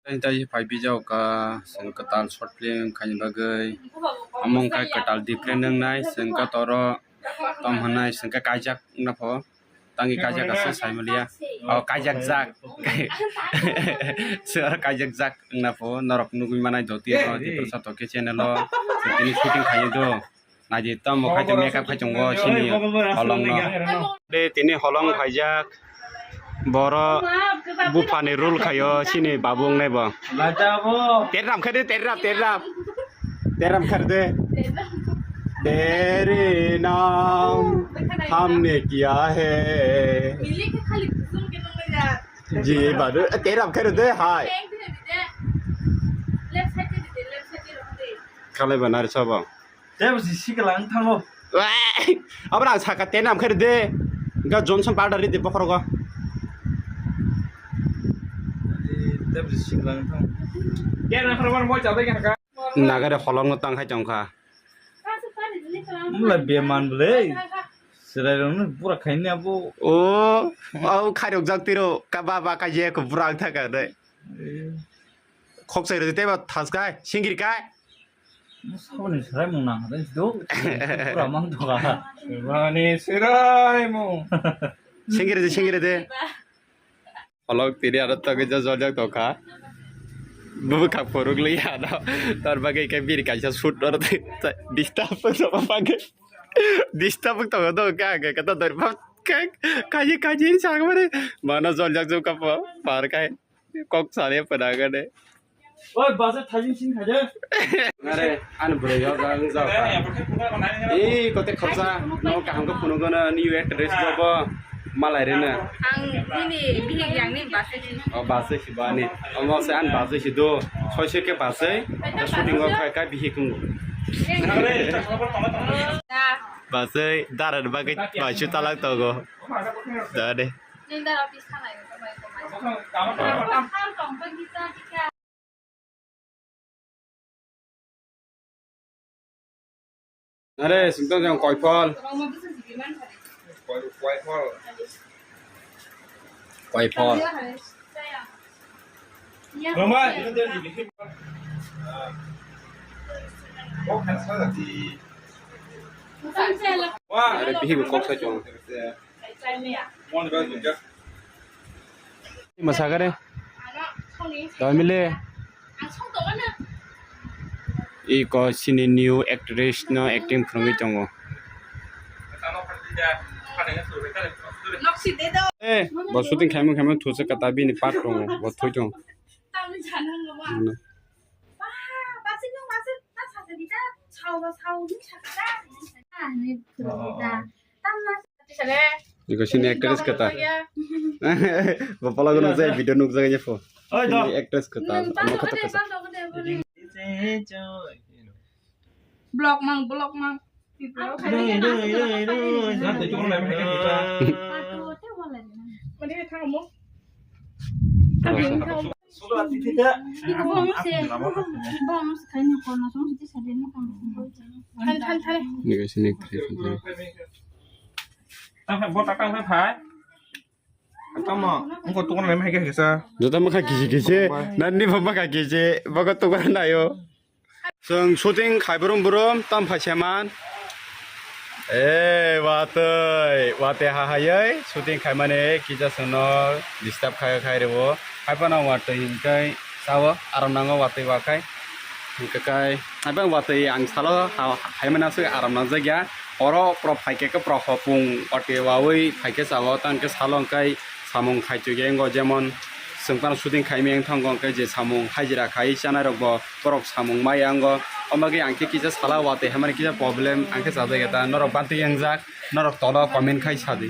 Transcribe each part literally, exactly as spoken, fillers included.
Tei phai bijao ka, chwng kwtal short film khaini bagwi. Omo wngkha kwtal different wngnai, chwng khe toro tom hwnai, chwng khe kaijak wngna pho. Tangwi kaijak aswk sai maliya. O, kaijak jak. Chwng oro kaijak jak wngna pho. Norok nugwi manai doti o, Tiprasa Toke channel o. Chwng tini shooting khaio do. Naidi tamo khai tong makeup khai tongo chini holong no. De tini holong phaijak. Boro buphani role khaio chini babu wngnai bo. Terram khaide, terram, terram. Terram khaide. Tere naam hamne kiya hai. Ji babu, terram khaide hai. Khalai banar sabo. Tebo si sikla wng thango. Wai! Abra ang saka tena am khairi de. Ga Johnson powder ri de bokhorogo. Tebo si sikla wng thango. Kena khorokma mo chabai kha. Nagare holong no tang khai tong kha. Mula beman bole. Sirai rong no pura khaini abo. O, o khairok jak tiro ka ba ba ka je ko pura ang thaka de. Khok sai ri de tebo thas kai, singiri kai. Saboni serai mung nang hade do. Pura mang thoka. Saboni serai mung. Singiri de, singiri de. Holok tiri aro togwi ja joljak tokha. Bubu kha phuruk li ya do. Tor bagwi khe biri kaisa shoot oro disturb wng tongma bagwi. Disturb wng tongo do kha khe kata dor bak khe kaji kaji sagmani. Mano joljak jokha pho par kai. Kok sale pwna gane. Oi, basa thajin sin khaja. Are, ani bwrwi yo ga wng jao. Ee, kote khopsa, no kaham khe phunuk gana, new actress bo bo, malai rena. Ang nini bihik yang ni basa sin. O, basa si bani. Omo se an basa si do. Soi se ke basa, shooting o khai kai bihik kungu. Da. Basa, dara bagwi bai su talak togo. Da de. Nini dara office thanai ko bai ko mai. Are, singtong jang koi phol. Koi, koi phol. Koi phol. Are, bihi kok sa chong. Masagare. Doi mile. Iko sini new actress no acting phwrwngwi tongo. Eh, bo shooting khaimung khaimung thusa kata bini part tongo, bo thwi tongo. Ano. Iko sini actress kata. Bo pala guna jai video nuk jai jepho. Oi, do. Sini actress kata. Amo kata kata. Blog mang, blog mang. Nigga sini actress kata. Tamo, wngkha tukun lai ma hai khe kisa. Jota makha kisi kisi, nani bo makha kisi, bogo tukun nayo. Chwng shooting khai brum brum tam phaisa man. Eh, watwi, watwi ha hayai shooting khai mani kisa chwngno disturb khai khai rwo. Hai phano watwi hinkai sao aram nango watwi wakai. Hinkai kai, hai phano watwi ang salo ha-, hai mani aswk aram nangjak ya. Oro pro phaikhe khe pro hopung watwi wawi phaikhe sao tangkhe salo hinkai samung khai chukya wngo, jemon chwng phano shooting khai maya wng thango, hwnkhe je samung hajira khai chanai rok bo borok samung maya wngo. Omo khe ang khe kisa sala watwi hamani kisa problem ang khe chajak ya ta, norok bantwi wngjak, norok tolo comment khai sadi.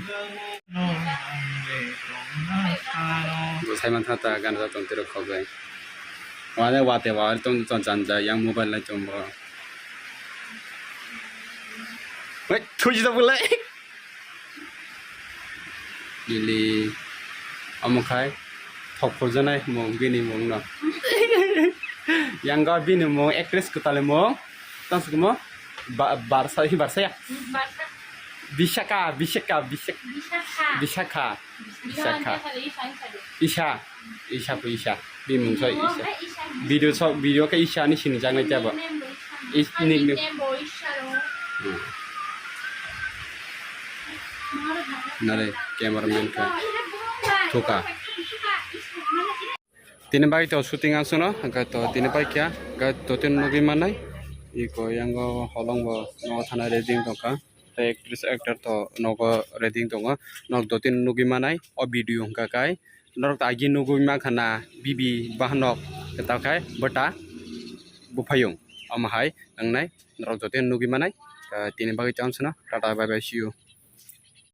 Bo sai mantha ta gana tong tiro khogwi. Wane watwi wa tong tong chanja yang mobile nai tong bo. Wait, thuji da bulai. Ili omo khai thok khorjanai mung bini mung no. Yang ga bini mung actress kwtal mung. Tang sukmo ba-, barsa hi barsa ya. Bisaka, Bisaka, Bisaka, Bisakha. Bisakha. Bisakha. Isha. Isha po Isha. Bimung so Isha. Video so, video khe Isha ni sini jang nai jabo. Is-, nickname. Hmm. Nare, cameraman khe. Thuka. Tini bai to shooting aswkno, hwnkhe to tini bai kya, hwnkhe to tini nugwi mannai. Iko yango holong bo nogo thana ready wng tongkha. Tei actress actor to nogo ready wng tongo. Nok do tini nugwi mannai o video hwnkha kai. Norok to agi nugwi mankha na bibi bahanok kwtal khai bwta buphayung. Omo hai wngnai norok joto nugwi mannai. Tini bagwi chamsano tata bye bye see you.